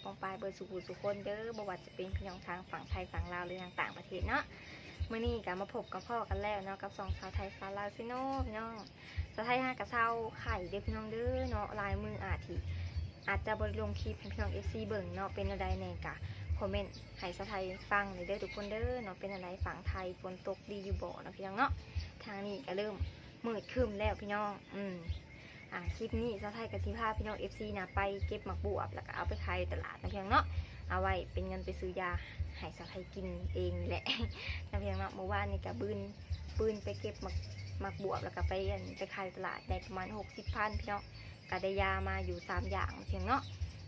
ປ້ອງປາຍເບິດສູ່ຜູ້ສູ່ຄົນເດີ ບໍ່ວ່າຈະເປັນພີ່ນ້ອງທາງຝັ່ງໄທ ຝັ່ງລາວ ຫຼື ທາງຕ່າງປະເທດເນາະ. ມື້ນີ້ກໍມາພົບກັບພໍ້ກັນແລ້ວເນາະ ກັບຊ່ອງສາວໄທ ສາວລາວເຊໂນ ພີ່ນ້ອງ. ສາວໄທຫາກະເຊົາໄຂ້ເດີພີ່ນ້ອງເດີເນາະ, ຫຼາຍມື້ອາດທີ່ ອາດຈະບໍ່ໄດ້ລົງຄລິບໃຫ້ພີ່ນ້ອງເອັຟຊີເບິ່ງເນາະ. ເປັນແນວໃດແດ່ກະຄອມເມັນໃຫ້ສາວໄທຟັງແດ່ເດີທຸກຄົນເດີເນາະ. ເປັນແນວໃດຝັ່ງໄທ ຝົນຕົກດີຢູ່ບໍ່ເນາະ ພີ່ນ້ອງເນາະ? ທາງນີ້ກະເລີ່ມມືດຄຶ້ມແລ້ວພີ່ນ້ອງ. ອືມ ອາ ຄລິບນີ້ສາວໄທກໍຊິພາພີ່ນ້ອງເອັຟຊີນະ ໄປເກັບໝາກບວບ ແລ້ວກໍເອົາໄປຂາຍຢູ່ຕະຫຼາດນະພີ່ນ້ອງເນາະ, ເອົາໄວ້ເປັນເງິນໄປຊື້ຢາໃຫ້ສາວໄທກິນເອງນີ້ແຫຼະນະພີ່ນ້ອງເນາະ. ມື້ວານນີ້ກໍບືນ ບືນໄປເກັບໝາກ ໝາກບວບ ແລ້ວກໍໄປ ອັນ ໄປຂາຍຢູ່ຕະຫຼາດໄດ້ປະມານຫົກສິບພັນພີ່ນ້ອງ, ກໍໄດ້ຢາມາຢູ່ສາມຢ່າງນະພີ່ນ້ອງເນາະ.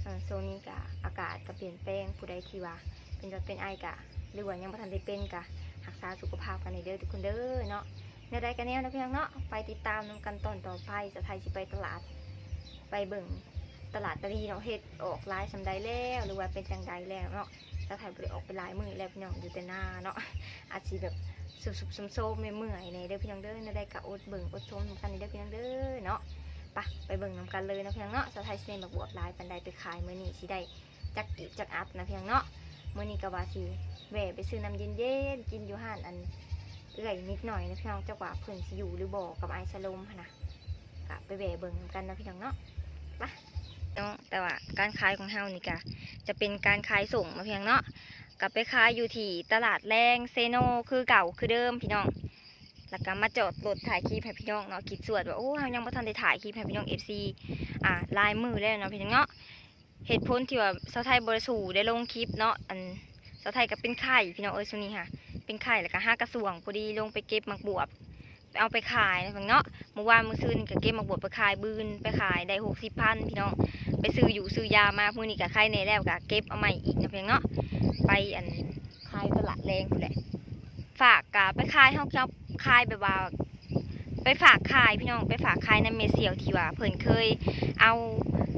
ເອີ ຊ່ວງນີ້ກໍອາກາດກໍປ່ຽນແປງ, ຜູ້ໃດທີ່ວ່າເປັນຫວັດເປັນໄອກໍ ຫຼືວ່າຍັງບໍ່ທັນໄດ້ເປັນ ກໍຮັກສາສຸຂະພາບກັນແດ່ເດີທຸກຄົນເດີເນາະ. ແນວໃດກໍແນວນະພີ່ນ້ອງເນາະ, ໄປຕິດຕາມນຳກັນຕອນຕໍ່ໄປ. ສາວໄທຊິໄປຕະຫຼາດ ໄປເບິ່ງຕະຫຼາດຕາລີເນາະ, ເຫັດອອກຫຼາຍສ່ຳໃດແລ້ວ ຫຼືວ່າເປັນຈັ່ງໃດແລ້ວເນາະ. ສາວໄທບໍ່ໄດ້ອອກໄປຫຼາຍມື້ແລ້ວພີ່ນ້ອງ, ຢູ່ແຕ່ນາເນາະ, ອາດຊິແບບຊຸບໆໂຊມໆ ເມື່ອຍໆແດ່ເດີພີ່ນ້ອງເດີ. ແນວໃດກໍອົດເບິ່ງອົດຊົມນຳກັນແດ່ເດີພີ່ນ້ອງເດີເນາະ. ໄປ ໄປເບິ່ງນຳກັນເລີຍເນາະພີ່ນ້ອງເນາະ. ສາວໄທຊິໄດ້ໝາກບວບຫຼາຍປານໃດ ໄປຂາຍມື້ນີ້ຊິໄດ້ ຈັກກີບຈັກອັດນະພີ່ນ້ອງເນາະ. ມື້ນີ້ກໍວ່າຊິແວ່ໄປຊື້ນ້ຳເຢັນໆກິນຢູ່ຮ້ານ ອັນ ເອື້ອຍນິດໜ້ອຍນະພີ່ນ້ອງ, ຈັກວ່າເພິ່ນຊິຢູ່ຫຼືບໍ່ກັບອ້າຍສາລົມຫັ້ນນະ. ກະໄປແວ່ເບິ່ງນຳກັນເນາະພີ່ນ້ອງເນາະ. ໄປເນາະ, ແຕ່ວ່າການຂາຍຂອງເຮົານີ້ກະຈະເປັນການຂາຍສົ່ງເນາະພີ່ນ້ອງເນາະ. ກະໄປຂາຍຢູ່ທີ່ຕະຫຼາດແລງເຊໂນຄືເກົ່າຄືເດີມພີ່ນ້ອງ. ແລ້ວກະມາຈອດລົດຖ່າຍຄລິບໃຫ້ພີ່ນ້ອງເນາະ, ຄິດສວດວ່າ ໂອ້ ເຮົາຍັງບໍ່ທັນໄດ້ຖ່າຍຄລິບໃຫ້ພີ່ນ້ອງເອັຟຊີ ອ່າ ຫຼາຍມື້ແລ້ວເນາະພີ່ນ້ອງເນາະ. ເຫດຜົນທີ່ວ່າສາວໄທບໍ່ໄດ້ສູ່ໄດ້ລົງຄລິບເນາະ, ອັນ ສາວໄທກໍເປັນໄຂ້ພີ່ນ້ອງເອີຍ, ຊ່ວງນີ້ຫາເປັນໄຂ້ ແລ້ວກໍຫາກະສ່ວງ ພໍດີລົງໄປເກັບໝາກບວບ ໄປເອົາໄປຂາຍນະພີ່ນ້ອງເນາະ. ມື້ວານມື້ຊືນນີ້ກໍເກັບໝາກບວບໄປຂາຍ, ບືນໄປຂາຍໄດ້ຫົກສິບພັນພີ່ນ້ອງ, ໄປຊື້ຢູ່ຊື້ຢາມາ. ມື້ນີ້ກໍໄຂ້ແນ່ແລ້ວ ກໍເກັບເອົາໃໝ່ອີກນະພີ່ນ້ອງເນາະ, ໄປ ອັນ ຂາຍຕະຫຼາດແລງພຸ້ນແຫຼະ. ຝາກກະໄປຂາຍ ເຮົາ ເຮົາຂາຍແບບວ່າໄປຝາກຂາຍພີ່ນ້ອງ, ໄປຝາກຂາຍນຳແມ່ສ່ຽວທີ່ວ່າເພິ່ນເຄີຍເອົາ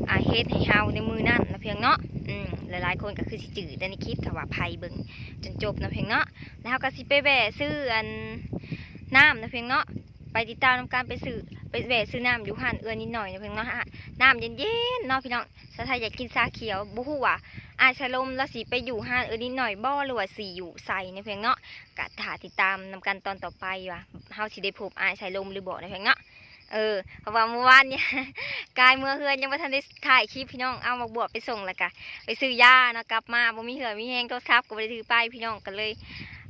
ອ່າ ເຮັດໃຫ້ເຮົາໃນມື້ນັ້ນນະພີ່ນ້ອງເນາະ. ອືມ ຫຼາຍໆຄົນກໍຄືຊິຈື່ໄດ້ໃນຄລິບ ຖ້າວ່າໃຜເບິ່ງຈົນຈົບເນາະພີ່ນ້ອງເນາະ. ແລ້ວເຮົາກໍຊິໄປແວ່ຊື້ ອັນ ນ້ຳນະພີ່ນ້ອງເນາະ, ໄປຕິດຕາມນຳກັນ. ໄປຊື້ ໄປແວ່ຊື້ນ້ຳຢູ່ຮ້ານເອື້ອຍນິດໜ້ອຍນະພີ່ນ້ອງເນາະ, ນ້ຳເຢັນໆເນາະພີ່ນ້ອງ. ສາວໄທຢາກກິນຊາຂຽວ, ບໍ່ຮູ້ວ່າອ້າຍສາລົມລາວຊິໄປຢູ່ຮ້ານເອື້ອຍນິດໜ້ອຍບໍ່ ຫຼືວ່າຊິຢູ່ໃສນະພີ່ນ້ອງເນາະ. ກະຖ້າຕິດຕາມນຳກັນຕອນຕໍ່ໄປວ່າເຮົາຊິໄດ້ພົບອ້າຍສາລົມຫຼືບໍ່ນະພີ່ນ້ອງເນາະ. ເອີ ເພາະວ່າມື້ວານນີ້ ກາຍເມືອເຮືອນ ຍັງບໍ່ທັນໄດ້ຖ່າຍຄລິບພີ່ນ້ອງ, ເອົາໝາກບວບໄປສົ່ງ ແລ້ວກະໄປຊື້ຢາເນາະ, ກັບມາບໍ່ມີເຫື່ອມີແຮງ, ໂທລະສັບກໍບໍ່ໄດ້ຖືໄປພີ່ນ້ອງ. ກໍເລີຍ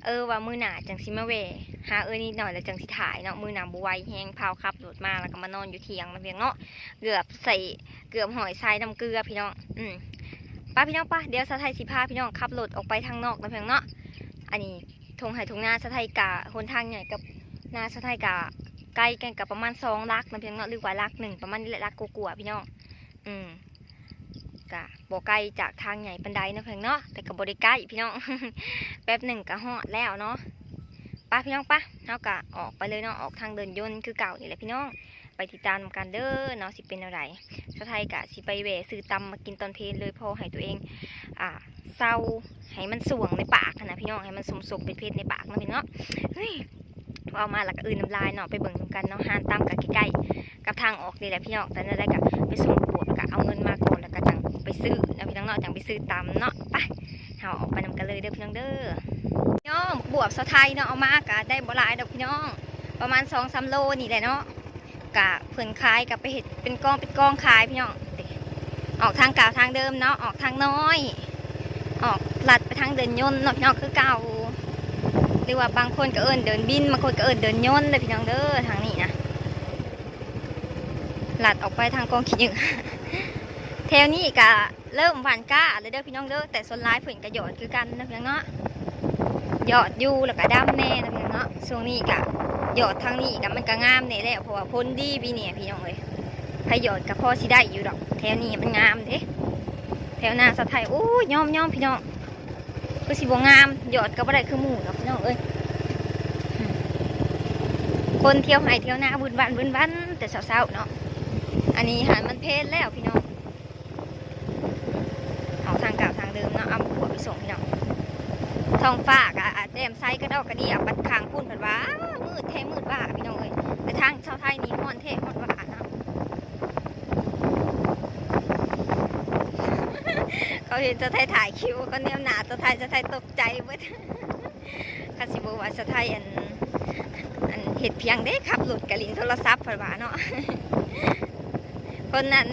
ເອີ ວ່າມື້ໜ້າຈັ່ງຊິມາແວ່ຫາເອື້ອຍນິດໜ້ອຍ ແລ້ວຈັ່ງຊິຖ່າຍເນາະ. ມື້ໜ້າບໍ່ໄຫວແຮງ, ພາວຂັບລົດມາ ແລ້ວກໍມານອນຢູ່ຖຽງນະພີ່ນ້ອງເນາະ. ເກືອບໃສ່ ເກືອບຫ້ອຍຊາຍນ້ຳເກືອພີ່ນ້ອງ. ອືມ ໄປພີ່ນ້ອງ ໄປ. ດຽວສາວໄທຊິພາພີ່ນ້ອງຂັບລົດອອກໄປທາງນອກນະພີ່ນ້ອງເນາະ. ອັນນີ້ທົ່ງໄຮ່ທົ່ງນາສາວໄທກະ ຫົນທາງໃຫຍ່ກັບນາສາວໄທກະໄກກັນກະປະມານສອງຫຼັກນະພີ່ນ້ອງເນາະ, ຫຼືວ່າຫຼັກໜຶ່ງ ປະມານນີ້ແຫຼະ, ຫຼັກກວ່າໆພີ່ນ້ອງ. ອືມ ກະບໍ່ໄກຈາກທາງໃຫຍ່ປານໃດເນາະພີ່ນ້ອງເນາະ, ແຕ່ກະບໍ່ໄດ້ໃກ້ພີ່ນ້ອງ, ແປັບໜຶ່ງກະຮອດແລ້ວເນາະ. ໄປພີ່ນ້ອງ ໄປ. ເຮົາກະອອກໄປເລີຍເນາະ, ອອກທາງເດີ່ນຍົນຄືເກົ່ານີ້ແຫຼະພີ່ນ້ອງ. ໄປຕິດຕາມນຳກັນເດີເນາະ ຊິເປັນແນວໃດ. ສາວໄທກະຊິໄປແວ່ຊື້ຕຳມາກິນຕອນເພນເລີຍ ພໍໃຫ້ຕົວເອງ ອ່າ ເຊົາ ໃຫ້ມັນສ່ວງໃນປາກຫັ້ນນະພີ່ນ້ອງ, ໃຫ້ມັນສົມໆເຜັດໆໃນປາກເນາະພີ່ນ້ອງ. ເຮີ້ຍ ເວົ້າມາແລ້ວກໍອື່ນນ້ຳລາຍເນາະ. ໄປເບິ່ງນຳກັນເນາະ, ຮ້ານຕຳກໍໃກ້ໆກັບທາງອອກນີ້ແຫຼະພີ່ນ້ອງ. ແຕ່ແນວໃດກໍໄປສົ່ງບວບ ແລ້ວກໍເອົາເງິນມາກ່ອນ ແລ້ວກໍຈັ່ງໄປຊື້ນະພີ່ນ້ອງເນາະ, ຈັ່ງໄປຊື້ຕຳເນາະ. ໄປ ເຮົາອອກໄປນຳກັນເລີຍເດີພີ່ນ້ອງເດີ. ເນາະ ບວບສາວໄທເນາະ ເອົາມາກໍໄດ້ບໍ່ຫຼາຍດອກພີ່ນ້ອງ, ປະມານສອງສາມໂລນີ້ແຫຼະເນາະ. ກະເພິ່ນຂາຍກະໄປເຮັດເປັນກອງເປັນກອງຂາຍພີ່ນ້ອງ. ອອກທາງເກົ່າທາງເດີມເນາະ, ອອກທາງນ້ອຍ ອອກລັດໄປທາງເດີ່ນຍົນເນາະພີ່ນ້ອງ ຄືເກົ່າ. ຫຼືວ່າບາງຄົນກໍເອີ້ນເດີ່ນບິນ, ບາງຄົນກໍເອີ້ນເດີ່ນຍົນເດີພີ່ນ້ອງເດີ. ທາງນີ້ນະ ລັດອອກໄປທາງກອງຂີ້ເຫຍື້ອ. ແຖວນີ້ກະ ເລີ່ມຫວ່ານກ້າແລ້ວເດີພີ່ນ້ອງເດີ, ແຕ່ສ່ວນຫຼາຍເພິ່ນກໍຢອດຄືກັນນະພີ່ນ້ອງເນາະ, ຢອດຢູ່ ແລ້ວກໍດຳແດ່ນະພີ່ນ້ອງເນາະ. ຊ່ວງນີ້ກໍຢອດທາງນີ້ກໍ ມັນກໍງາມແດ່ແລ້ວ ເພາະວ່າຝົນດີປີນີ້ພີ່ນ້ອງເອີຍ, ໃຜຢອດກໍພໍຊິໄດ້ຢູ່ດອກ. ແຖວນີ້ມັນງາມເດ້, ແຖວໜ້າສາວໄທ ໂອ້ຍ ຍອມໆ ພີ່ນ້ອງ, ຄືຊິບໍ່ງາມ, ຢອດກໍບໍ່ໄດ້ຄືໝູ່ດອກພີ່ນ້ອງເອີຍ. ຄົນທ່ຽວໄຮ່ທ່ຽວນາວືດຫວັນວືດຫວັນແຕ່ເຊົ້າໆເນາະ, ອັນນີ້ຫັ້ນມັນເພນແລ້ວພີ່ນ້ອງ. ອອກທາງເກົ່າທາງເດີມເນາະ, ເອົາໝາກບວບໄປສົ່ງພີ່ນ້ອງ. ທ້ອງຟ້າກະແຈ່ມໃສກະດອກກະດຽວ, ບັດຂ້າງພຸ້ນເພິ່ນວ່າ ອາ ມືດແທ້ມືດຫວາພີ່ນ້ອງເອີຍ. ແຕ່ທາງຊາວໄທນີ້ຮ້ອນແທ້ຮ້ອນຫວາເນາະ, ເຂົາ ເຂົາເຫັນສາວໄທຖ່າຍຄລິບ ເຂົາແນມໜ້າສາວໄທ ສາວໄທຕົກໃຈເບິດ. ຄັນຊິບອກວ່າສາວໄທ ອັນ ອັນເຮັດພຽງເດ້ ຂັບລົດກະຫຼິ້ນໂທລະສັບ ເພິ່ນວ່າເນາະ. ຄົນນັ້ນ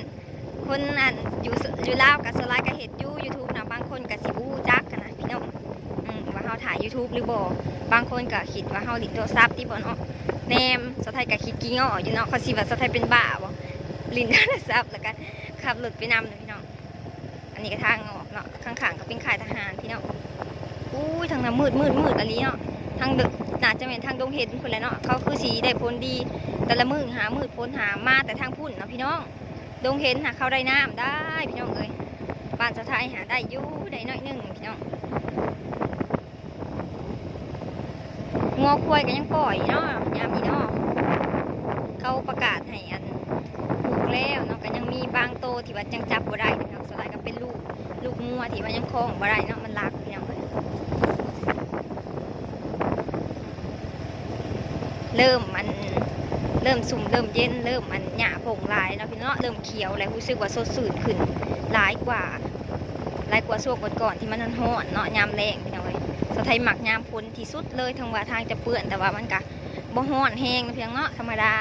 ຄົນນັ້ນຢູ່ ຢູ່ລາວກະສ່ວນຫຼາຍກະເຮັດຢູ່ YouTube ນະ ບາງຄົນກະຊິບໍ່ຮູ້ຈັກຫັ້ນນະພີ່ນ້ອງ ອືມ ວ່າເຮົາຖ່າຍ YouTube ຫຼືບໍ່. ບາງຄົນກະຄິດວ່າເຮົາຫຼິ້ນໂທລະສັບຕິບໍເນາະ. ແນມສາວໄທກະຄິດຂີ້ງໍ້ຢູ່ເນາະ ເຂົາຊິວ່າສາວໄທເປັນບ້າບໍ ຫຼິ້ນໂທລະສັບ ແລ້ວກະຂັບລົດໄປນຳເນາະພີ່ນ້ອງ. ອັນນີ້ກະທາງອອກເນາະ ຂ້າງໆກະເປັນຄ້າຍທະຫານພີ່ນ້ອງ. ອຸ້ຍ ທາງນັ້ນມືດໆໆ ອີ່ຫຼີເນາະ ທາງ ໜ້າຈະແມ່ນທາງດົງເຫັນພຸ້ນແຫຼະເນາະ. ເຂົາຄືຊິໄດ້ຜົນດີ ແຕ່ລະມື້ຫາມືດ ຝົນຫາມາແຕ່ທາງພຸ້ນເນາະພີ່ນ້ອງ. ດົງເຫັນຫາເຂົາໄດ້ນ້ຳໄດ້ພີ່ນ້ອງເອີຍ ບ້ານສາວໄທຫາໄດ້ຢູ່ ໄດ້ໜ້ອຍໜຶ່ງພີ່ນ້ອງ. ງົວຄວາຍກະຍັງປ່ອຍເນາະ ຍາມນີ້ເນາະ ເຂົາປະກາດໃຫ້ອັນ ຜູກແລ້ວເນາະ. ກະຍັງມີບາງໂຕທີ່ວ່າຍັງຈັບບໍ່ໄດ້ເນາະ ສ່ວນຫຼາຍກະເປັນລູກ ລູກງົວທີ່ວ່າຍັງຄອງບໍ່ໄດ້ເນາະ ມັນລັກພີ່ນ້ອງເອີຍ. ເລີ່ມອັນ ເລີ່ມຊຸ່ມເລີ່ມເຢັນ ເລີ່ມອັນ ຫຍ້າພົງຫຼາຍເນາະພີ່ນ້ອງເນາະ ເລີ່ມຂຽວແລ້ວ ຮູ້ສຶກວ່າສົດຊື່ນຂຶ້ນຫຼາຍກວ່າ ຫຼາຍກວ່າຊ່ວງກ່ອນໆ ທີ່ມັນຮ້ອນໆເນາະ ຍາມແລ້ງພີ່ນ້ອງເອີຍ. ສາວໄທມັກຍາມຝົນທີ່ສຸດເລີຍ ເຖິງວ່າທາງຈະເປື້ອນ ແຕ່ວ່າມັນກະບໍ່ຮ້ອນແຮງເນາະພີ່ນ້ອງເນາະ ທຳມະດາ.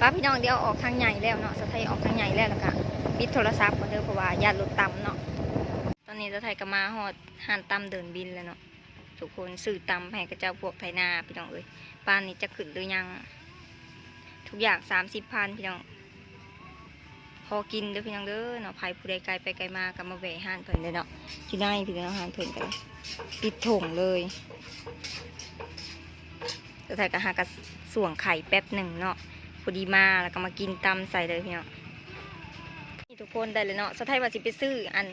ປະພີ່ນ້ອງ ດຽວອອກທາງໃຫຍ່ແລ້ວເນາະ ສາວໄທອອກທາງໃຫຍ່ແລ້ວ ແລ້ວກະປິດໂທລະສັບກ່ອນເດີ ເພາະວ່າຢ້ານລົດຕຳເນາະ. ຕອນນີ້ສາວໄທກະມາຮອດຮ້ານຕຳເດີ່ນບິນແລ້ວເນາະ ທຸກຄົນ ຊື້ຕຳໃຫ້ເຂົາເຈົ້າພວກໄຖນາພີ່ນ້ອງເອີຍ. ປານນີ້ຈັກຂຶ້ນຫຼືຍັງ ທຸກຢ່າງສາມສິບພັນພີ່ນ້ອງ. ພໍກິນເດີພີ່ນ້ອງເດີເນາະ ໃຜຜູ້ໃດໄກໄປໄກມາກະມາແວ່ຮ້ານເພິ່ນເດີເນາະ. ຢູ່ໃນພີ່ນ້ອງ ຮ້ານເພິ່ນກະໄດ້ປິດຖົງເລີຍ. ສາວໄທກະຫາກະສ່ວງໄຂ່ແປັບໜຶ່ງເນາະ ພໍດີມາແລ້ວກະມາກິນຕຳໃສ່ເລີຍພີ່ນ້ອງ. ນີ້ທຸກຄົນ ໄດ້ແລ້ວເນາະ ສາວໄທວ່າຊິໄປຊື້ອັນ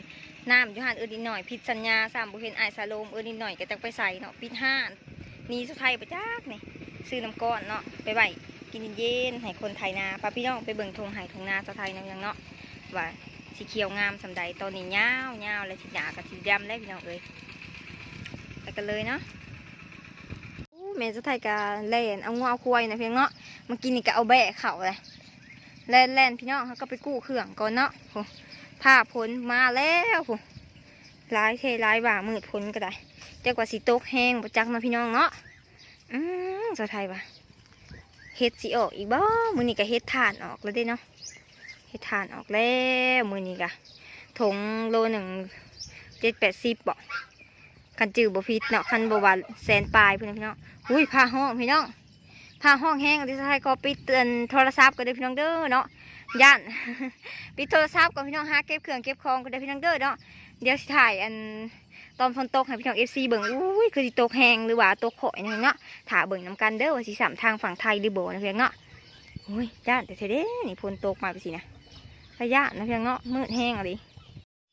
ນ້ຳຢູ່ຮ້ານເອື້ອຍນິດໜ້ອຍ ຜິດສັນຍາຊ້ຳ ບໍ່ເຫັນອ້າຍສາໂລມ ເອື້ອຍນິດໜ້ອຍກະຈັກໄປໃສເນາະ ປິດຮ້ານ ໜີສາວໄທໄປຈັກນີ້. ຊື້ນ້ຳກ້ອນເນາະ ໄປໄວ້ກິນເຢັນໆ ໃຫ້ຄົນໄຖນາ. ພາພີ່ນ້ອງໄປເບິ່ງທົ່ງໄຮ່ທົ່ງນາສາວໄທນຳ ພີ່ນ້ອງເນາະ ວ່າຊິຂຽວງາມສ່ຳໃດ. ຕອນນີ້ຍາວໆ ແລ້ວ ທິດໜ້າກະຊິດຳແລ້ວພີ່ນ້ອງເອີຍ. ໄປກັນເລີຍເນາະ. ໂອ້ ແມ່ສາວໄທກະແລ່ນເອົາງົວເອົາຄວາຍນະ ພີ່ນ້ອງເນາະ. ເມື່ອກີ້ນີ້ກະເອົາແບ້ເຂົ້າເລີຍ ແລ່ນໆ ພີ່ນ້ອງ ເຮົາກະໄປກູ້ເຄື່ອງກ່ອນເນາະ. ໂອ້ ຟ້າຝົນມາແລ້ວ ໂອ້ ຫຼາຍແທ້ຫຼາຍວ່າ ມືດຝົນກະໄດ້ ຈັກວ່າຊິຕົກແຮງບໍ່ຈັກເນາະ ພີ່ນ້ອງເນາະ. ອືມ ສາວໄທວ່າ ເຫັດຊິອອກອີກບໍ່? ມື້ນີ້ກະເຫັດຖ່ານອອກແລ້ວເດ້ເນາະ ເຫັດຖ່ານອອກແລ້ວ. ມື້ນີ້ກະຖົງໂລໜຶ່ງ ເຈັດແປດສິບບໍ ຄັນຈື່ບໍ່ຜິດເນາະ ຄັນບໍ່ວ່າແສນປາຍພຸ້ນນະ ພີ່ນ້ອງ. ອຸ້ຍ ຟ້າຮ້ອງພີ່ນ້ອງ ຟ້າຮ້ອງແຮງ ສາວໄທຂໍປິດອັນ ໂທລະສັບກ່ອນເດີພີ່ນ້ອງເດີເນາະ ຢ້ານ ປິດໂທລະສັບກ່ອນພີ່ນ້ອງ ຫາເກັບເຄື່ອງເກັບຂອງກ່ອນເດີພີ່ນ້ອງເດີເນາະ. ດຽວຊິຖ່າຍອັນ ຕອນຝົນຕົກໃຫ້ພີ່ນ້ອງເອັຟຊີເບິ່ງ. ອຸ້ຍ ຄືຊິຕົກແຮງ ຫຼືວ່າຕົກຄ່ອຍນະເນາະ ຖ້າເບິ່ງນຳກັນເດີ ວ່າຊິຊ້ຳທາງຝັ່ງໄທຫຼືບໍ່ນະ ພີ່ນ້ອງເນາະ. ໂອ້ຍ ຢ້ານແທ້ໆເດ້ນີ້ ຝົນຕົກມາແບບຊີ້ນະ ຕາຢ້ານນະ ພີ່ນ້ອງເນາະ ມືດແຮງອີ່ຫຼີ.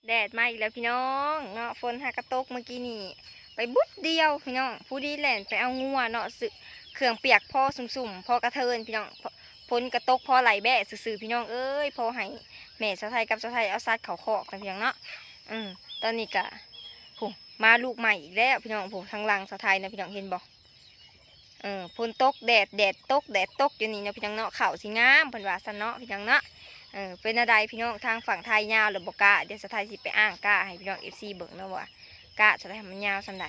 ແດດມາອີກແລ້ວພີ່ນ້ອງເນາະ ຝົນຫາກະຕົກເມື່ອກີ້ນີ້ໄປບຶດດຽວພີ່ນ້ອງ. ຜູ້ດີແລ່ນໄປເອົາງົວເນາະ ເຄື່ອງປຽກພໍຊຸ່ມໆ ພໍກະເທີນພີ່ນ້ອງ ຝົນກະຕົກພໍໄຫຼແບ້ຊື່ໆ ພີ່ນ້ອງເອີຍ. ພໍໃຫ້ແມ່ສາວໄທກັບສາວໄທເອົາສັດເຂົ້າຄອກນະ ພີ່ນ້ອງເນາະ. ອື ຕອນນີ້ກະ ໂອ້ ມາລູກໃໝ່ອີກແລ້ວພີ່ນ້ອງ. ໂອ້ ທາງຫຼັງສາວໄທນະ ພີ່ນ້ອງເຫັນບໍ່? ເອີ ຝົນຕົກແດດ ແດດຕົກ ແດດຕົກຢູ່ນີ້ເນາະ ພີ່ນ້ອງເນາະ. ເຂົ້າຊິງາມເພິ່ນວ່າຊັ້ນເນາະ ພີ່ນ້ອງເນາະ. ເອີ ເປັນແນວໃດພີ່ນ້ອງ ທາງຝັ່ງໄທຍາວແລ້ວບໍ່ກ້າ? ດຽວສາວໄທຊິໄປອ້າງກ້າໃຫ້ພີ່ນ້ອງເອັຟຊີເບິ່ງເນາະ ວ່າກ້າສາວໄທມັນຍາວສ່ຳໃດ.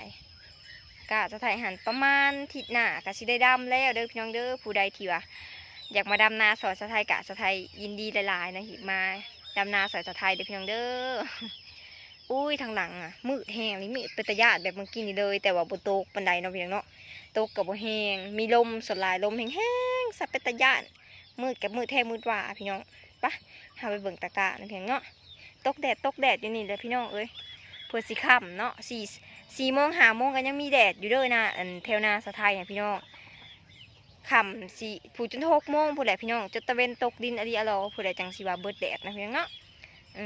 ກ້າສາວໄທຫັ້ນປະມານທິດໜ້າກະຊິໄດ້ດຳແລ້ວເດີພີ່ນ້ອງເດີ. ຜູ້ໃດທີ່ວ່າຢາກມາດຳນາຊ່ອຍສາວໄທກະ ສາວໄທຍິນດີຫຼາຍໆນະ ທີ່ມາດຳນາຊ່ອຍສາວໄທເດີພີ່ນ້ອງເດີ. ອຸ້ຍ ທາງຫຼັງອະ ມືດແຮງອີ່ຫຼີ ມືດເປັນຕາຢ້ານແບບເມື່ອກີ້ນີ້ເລີຍ ແຕ່ວ່າບໍ່ຕົກປານໃດເນາະ ພີ່ນ້ອງເນາະ. ຕົກກະບໍ່ແຮງ ມີລົມ ສ່ວນຫຼາຍລົມແຮງໆ ຊະເປັນຕາຢ້ານ. ມືດກະມືດແທ້ມືດວ່າພີ່ນ້ອງ. ປະ ເຮົາໄປເບິ່ງຕາກ້ານະ ພີ່ນ້ອງເນາະ. ຕົກແດດ ຕົກແດດຢູ່ນີ້ແຫຼະພີ່ນ້ອງເອີຍ ເພື່ອຊິຄ່ຳເນາະ. ສີ່ ສີ່ໂມງ ຫ້າໂມງກະຍັງມີແດດຢູ່ເດີນະ ອັນແຖວນາສາວໄທນະ ພີ່ນ້ອງ. ຄ່ຳຊິ ຜູ້ຈົນຫົກໂມງພຸ້ນແຫຼະພີ່ນ້ອງ ຈົນຕາເວັນຕົກດິນອະລິອະລໍພຸ້ນແຫຼະ ຈັ່ງຊິວ່າເບິດແດດນະ ພີ່ນ້ອງເນາະ. ອື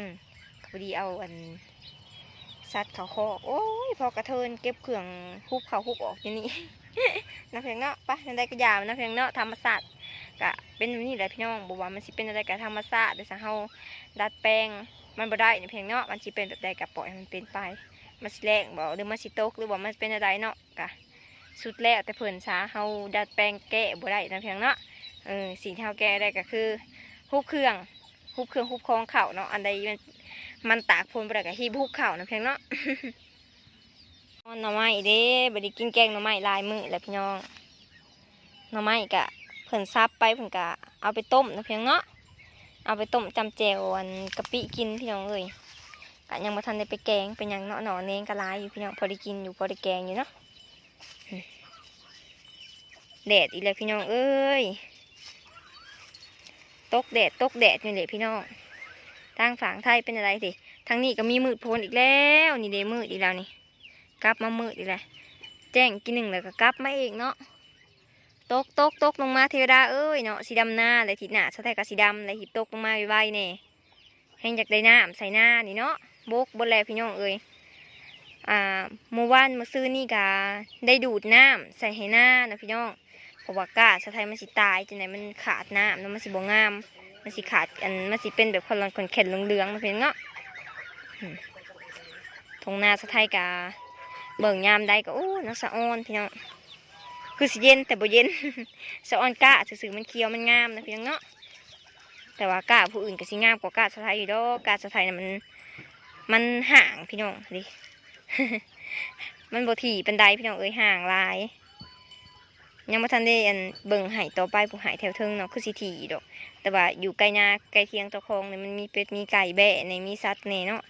ພໍດີເອົາອັນ ສັດເຂົ້າຄອກ. ໂອ້ຍ ພໍກະເທີນເກັບເຄື່ອງຮຸບເຂົ້າຮຸບອອກຢູ່ນີ້ນະ ພີ່ນ້ອງເນາະ. ປະ ແນວໃດກະຢ່າມັນນະ ພີ່ນ້ອງເນາະ ທຳມະຊາດກະເປັນແບບນີ້ແຫຼະພີ່ນ້ອງ. ບໍ່ວ່າມັນຊິເປັນແນວໃດກະທຳມະຊາດເດີ ຖ້າເຮົາດັດແປງມັນບໍ່ໄດ້ນະ ພີ່ນ້ອງເນາະ. ມັນຊິເປັນແບບໃດກະປ່ອຍໃຫ້ມັນເປັນໄປ ມັນຊິແລ້ງບໍ ຫຼືມັນຊິຕົກ ຫຼືວ່າມັນເປັນແນວໃດເນາະ ກະ ສຸດແລ້ວແຕ່ເພິ່ນຊະ ເຮົາດັດແປງແກ້ບໍ່ໄດ້ນະ ພີ່ນ້ອງເນາະ. ເອີ ສິ່ງທີ່ເຮົາແກ້ໄດ້ກະຄືຮຸບເຄື່ອງ ຮຸບເຄື່ອງຮຸບຂອງເຂົ້າເນາະ. ອັນໃດມັນ ມັນຕາກຝົນບໍ່ໄດ້ກໍຮີບຫຸບເຂົ້ານຳພຽງເນາະ. ໜໍ່ໄມ້ເດ້ ບໍ່ໄດ້ກິນແກງໜໍ່ໄມ້ຫຼາຍມື້ແລ້ວພີ່ນ້ອງ. ໜໍ່ໄມ້ກະເພິ່ນສັບໄປ ເພິ່ນກະເອົາໄປຕົ້ມນຳພຽງເນາະ, ເອົາໄປຕົ້ມຈ້ຳແຈ່ວອັນກະປິກິນພີ່ນ້ອງເອີຍ. ກະຍັງບໍ່ທັນໄດ້ໄປແກງໄປຫຍັງເນາະ, ໜໍ່ແໜງກະຫຼາຍຢູ່ພີ່ນ້ອງ ພໍໄດ້ກິນຢູ່ ພໍໄດ້ແກງຢູ່ເນາະ. ແດດອີກແລ້ວພີ່ນ້ອງເອີຍ ຕົກແດດ ຕົກແດດນີ້ແຫຼະພີ່ນ້ອງ. ທາງຝັ່ງໄທເປັນຈັ່ງໃດຕິ? ທາງນີ້ກໍມີມືດຝົນອີກແລ້ວ ນີ້ເດ້ ມືດອີກແລ້ວນີ້ ກັບມາມືດອີກແລ້ວ. ແຈ້ງກີ້ໜຶ່ງແລ້ວກໍກັບມາອີກເນາະ. ຕົກ ຕົກ ຕົກລົງມາເທວດາເອີຍເນາະ. ຊິດຳນາແລ້ວ ທິດໜ້າສາວໄທກໍຊິດຳແລ້ວ ຮີບຕົກລົງມາໄວໆແດ່. ແຮງຢາກໄດ້ນ້ຳໃສ່ນານີ້ເນາະ ບົກເບິດແລ້ວພີ່ນ້ອງເອີຍ. ອ່າ ມື້ວານມື້ຊືນນີ້ກະໄດ້ດູດນ້ຳໃສ່ໄຮ່ນານະພີ່ນ້ອງ ເພາະວ່າກ້າສາວໄທມັນຊິຕາຍຈັ່ງໃດ ມັນຂາດນ້ຳເນາະ ມັນຊິບໍ່ງາມ ມັນຊິຂາດ ອັນ ມັນຊິເປັນແບບຂອນຫຼອນຂອນແຂນເຫຼືອງໆນະພີ່ນ້ອງເນາະ. ອືມ ທົ່ງນາສາວໄທກະເບິ່ງຍາມໃດກະ ໂອ້ ນາສະອອນພີ່ນ້ອງ ຄືຊິເຢັນແຕ່ບໍ່ເຢັນ ສະອອນກ້າຊື່ໆ ມັນຂຽວມັນງາມນະພີ່ນ້ອງເນາະ. ແຕ່ວ່າກ້າຜູ້ອື່ນກໍຊິງາມກວ່າກ້າສາວໄທຢູ່ດອກ. ກ້າສາວໄທນະ ມັນ ມັນຫ່າງພີ່ນ້ອງເດ້ ມັນບໍ່ຖີ່ປານໃດພີ່ນ້ອງເອີຍ ຫ່າງຫຼາຍ. ຍັງບໍ່ທັນໄດ້ ອັນ ເບິ່ງໄຮ່ຕໍ່ໄປ ຜູ້ໄຮ່ແຖວເທິງເນາະ ຄືຊິຖີ່ຢູ່ດອກ. ແຕ່ວ່າຢູ່ໃກ້ນາໃກ້ທຽງເຈົ້າຂອງນີ້ ມັນມີເປັດມີໄກ່ແບ້ແດ່ ມີສັດແດ່ເນາະ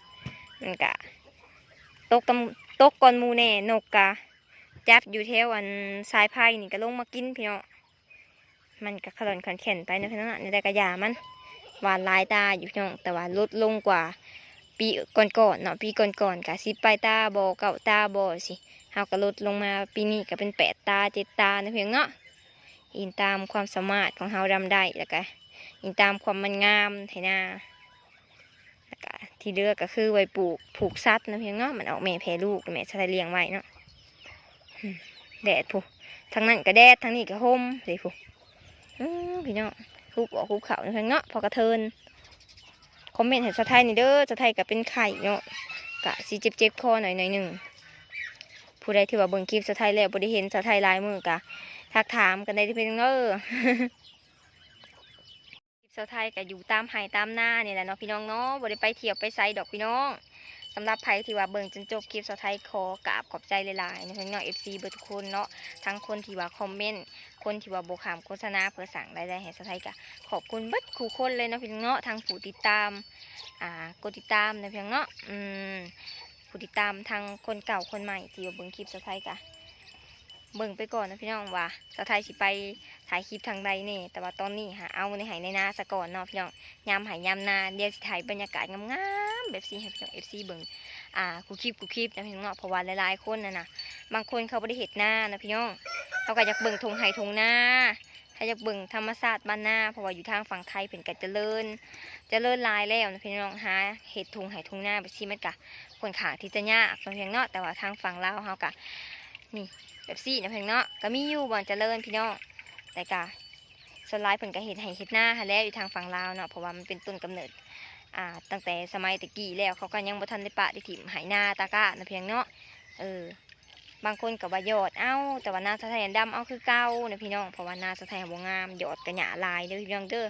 ມັນກະຕົກຕຳ ຕົກກ່ອນໝູ່ແດ່. ນົກກະຈັບຢູ່ແຖວ ອັນ ສາຍໄຟນີ້ກະລົງມາກິນພີ່ນ້ອງ. ມັນກໍຂະຫຼອນຂອນແຂນໄປເນາະພີ່ນ້ອງເນາະ ແນວໃດກໍຢ່າມັນ. ຫວ່ານຫຼາຍຕາຢູ່ພີ່ນ້ອງ ແຕ່ວ່າຫຼຸດລົງກວ່າປີກ່ອນໆເນາະ. ປີກ່ອນໆກໍສິບປາຍຕາບໍ່ ເກົ້າຕາບໍ່ຊີ້ ເຮົາກໍຫຼຸດລົງມາ ປີນີ້ກໍເປັນແປດຕາ ເຈັດຕາເນາະພີ່ນ້ອງເນາະ. ອີງຕາມຄວາມສາມາດຂອງເຮົາດຳໄດ້ ແລ້ວກໍອີງຕາມຄວາມມັນງາມໄຖນາ. ແລ້ວກະທີ່ເຫຼືອກະຄືໄວ້ປູກ ຜູກສັດນະພີ່ນ້ອງເນາະ ມັນອອກແມ່ແຜ່ລູກ ແມ່ສາວໄທລ້ຽງໄວ້ເນາະ. ແດດພຸ້ນ ທາງນັ້ນກະແດດ ທາງນີ້ກະຮົ່ມເດ້ພຸ້ນ. ອື ພີ່ນ້ອງ ຫຸບອອກຫຸບເຂົ້ານະພີ່ນ້ອງເນາະ ພໍກະເທີນ. ຄອມເມັນໃຫ້ສາວໄທແດ່ເດີ ສາວໄທກະເປັນໄຂ້ເນາະ ກະຊິເຈັບໆຄໍໜ້ອຍໆໜຶ່ງ. ຜູ້ໃດທີ່ວ່າເບິ່ງຄລິບສາວໄທແລ້ວ ບໍ່ໄດ້ເຫັນສາວໄທຫຼາຍມື້ ກະທັກຖາມກັນໄດ້ເດີພີ່ນ້ອງເດີ. ຄລິບສາວໄທກໍຢູ່ຕາມໄຮ່ຕາມນານີ້ແຫຼະເນາະພີ່ນ້ອງເນາະ ບໍ່ໄດ້ໄປທ່ຽວໄປໃສດອກພີ່ນ້ອງ. ສຳລັບໃຜທີ່ວ່າເບິ່ງຈົນຈົບຄລິບ ສາວໄທຂໍກາບຂອບໃຈຫຼາຍໆນະພີ່ນ້ອງ ເອັຟຊີ ເບິດທຸກຄົນເນາະ ທັງຄົນທີ່ວ່າຄອມເມັນ ຄົນທີ່ວ່າບໍ່ຂ້າມໂຄສະນາ ເພື່ອສ້າງລາຍໄດ້ໃຫ້ສາວໄທ ກໍຂອບຄຸນເບິດຄູ່ຄົນເລີຍເນາະພີ່ນ້ອງເນາະ ທັງຜູ້ຕິດຕາມ ອ່າ ກົດຕິດຕາມນະພີ່ນ້ອງເນາະ ອືມ ຜູ້ຕິດຕາມທັງຄົນເກົ່າຄົນໃໝ່ທີ່ວ່າເບິ່ງຄລິບສາວໄທ ກໍ ເບິ່ງໄປກ່ອນນະພີ່ນ້ອງວ່າສາວໄທຊິໄປຖ່າຍຄລິບທາງໃດແດ່ ແຕ່ວ່າຕອນນີ້ຫາເອົາໃນໄຮ່ໃນນາສາກ່ອນເນາະພີ່ນ້ອງ. ຍາມໄຮ່ຍາມນາ ດຽວຊິຖ່າຍບັນຍາກາດງາມໆແບບຊີ້ໃຫ້ພີ່ນ້ອງ ເອັຟຊີ ເບິ່ງ ອ່າ ຄູ່ຄລິບຄູ່ຄລິບນະພີ່ນ້ອງເນາະ ເພາະວ່າຫຼາຍໆຄົນຫັ້ນນະ ບາງຄົນເຂົາບໍ່ໄດ້ເຮັດນານະພີ່ນ້ອງ ເຂົາກໍຢາກເບິ່ງທົ່ງໄຮ່ທົ່ງນາ ຖ້າຢາກເບິ່ງທຳມະຊາດບ້ານນາ ເພາະວ່າຢູ່ທາງຝັ່ງໄທເພິ່ນກໍຈະເລີນ ຈະເລີນຫຼາຍແລ້ວນະພີ່ນ້ອງ ຫາເຮັດທົ່ງໄຮ່ທົ່ງນາແບບຊີ້ມັນກໍຄ່ອນຂ້າງທີ່ຈະຍາກເນາະພີ່ນ້ອງເນາະ. ແຕ່ວ່າທາງຝັ່ງລາວເຮົາກໍນີ້ແບບຊີ້ນະພີ່ນ້ອງເນາະ ກໍມີຢູ່ບ່ອນຈະເລີນພີ່ນ້ອງ ແຕ່ກໍສ່ວນຫຼາຍເພິ່ນກໍເຮັດໄຮ່ເຮັດນາຫັ້ນແຫຼະ ຢູ່ທາງຝັ່ງລາວເນາະ ເພາະວ່າມັນເປັນຕົ້ນກຳເນີດ ອ່າ ຕັ້ງແຕ່ສະໄໝແຕ່ກີ້ແລ້ວ ເຂົາກໍຍັງບໍ່ທັນໄດ້ປະໄດ້ຖິ້ມໄຮ່ນາຕາກ້ານະພີ່ນ້ອງເນາະ ເອີ. ບາງຄົນກໍວ່າຢອດເອົາ ແຕ່ວ່ານາສາວໄທດຳເອົາຄືເກົ່ານະພີ່ນ້ອງ ເພາະວ່ານາສາວໄທບໍ່ງາມ ຢອດກໍຫຍ້າຫຼາຍເດີພີ່ນ້ອງເດີ.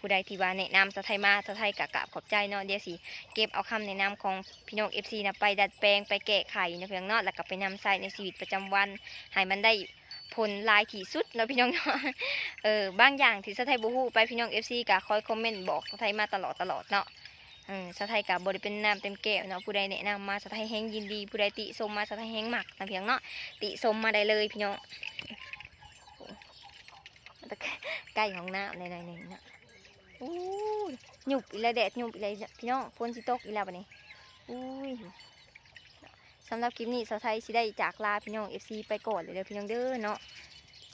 ຜູ້ໃດທີ່ວ່າແນະນຳສາວໄທມາ ສາວໄທກໍກາບຂອບໃຈເນາະ ດຽວຊິເກັບເອົາຄຳແນະນຳຂອງພີ່ນ້ອງເອັຟຊີນະ ໄປດັດແປງ ໄປແກ້ໄຂນະພີ່ນ້ອງເນາະ ແລ້ວກໍໄປນຳໃຊ້ໃນຊີວິດປະຈຳວັນ ໃຫ້ມັນໄດ້ຜົນຫຼາຍທີ່ສຸດເນາະພີ່ນ້ອງເນາະ. ເອີ ບາງຢ່າງທີ່ສາວໄທບໍ່ຮູ້ໄປ ພີ່ນ້ອງເອັຟຊີກໍຄອຍຄອມເມັນບອກສາວໄທມາຕະຫຼອດໆເນາະ. ເອີ ສາວໄທກໍບໍ່ໄດ້ເປັນນ້ຳເຕັມແກ້ວເນາະ ຜູ້ໃດແນະນຳມາ ສາວໄທແຮງຍິນດີ ຜູ້ໃດຕິຊົມມາ ສາວໄທແຮງມັກນະພີ່ນ້ອງເນາະ ຕິຊົມມາໄດ້ເລີຍພີ່ນ້ອງ. ໃກ້ຫ້ອງນ້ຳໜ້ອຍໆໜຶ່ງເນາະ. ອູ້ຍ ຫຍຸບອີກແລ້ວ ແດດຫຍຸບອີກແລ້ວພີ່ນ້ອງ ຝົນຊິຕົກອີກແລ້ວບັດນີ້. ອູ້ຍ ສຳລັບຄລິບນີ້ ສາວໄທຊິໄດ້ຈາກລາພີ່ນ້ອງເອັຟຊີໄປກ່ອນເລີຍເດີພີ່ນ້ອງເດີເນາະ.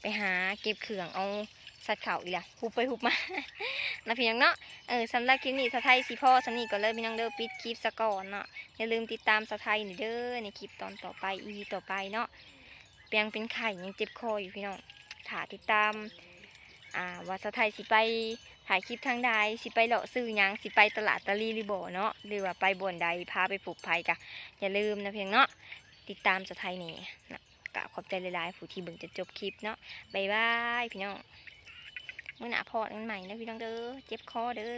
ໄປຫາເກັບເຄື່ອງເອົາສັດເຂົ້າອີກແລ້ວ ຫຸບໄປຫຸບມານະພີ່ນ້ອງເນາະ. ເອີ ສຳລັບຄລິບນີ້ ສາວໄທຊິພໍສ່ຳນີ້ກ່ອນເລີຍພີ່ນ້ອງເດີ ປິດຄລິບສາກ່ອນເນາະ. ຢ່າລືມຕິດຕາມສາວໄທນີ້ເດີ ໃນຄລິບຕອນຕໍ່ໄປ ອີພີຕໍ່ໄປເນາະ. ຍັງເປັນໄຂ້ ຍັງເຈັບຄໍຢູ່ພີ່ນ້ອງ ຖ້າຕິດຕາມ ອ່າ ວ່າສາວໄທຊິໄປຖ່າຍຄລິບທາງໃດ ຊິໄປເລາະຊື້ຫຍັງ ຊິໄປຕະຫຼາດຕະລີຫຼືບໍ່ເນາະ ຫຼືວ່າໄປບ່ອນໃດ ພາໄປພົບໃຜ ກະຢ່າລືມນະພີ່ນ້ອງເນາະ ຕິດຕາມສາວໄທແດ່ນະ. ກະຂອບໃຈຫຼາຍໆ ຜູ້ທີ່ເບິ່ງຈົນຈົບຄລິບເນາະ. ບາຍບາຍພີ່ນ້ອງ ມື້ໜ້າພໍ້ກັນໃໝ່ເດີພີ່ນ້ອງເດີ ເຈັບຄໍເດີ.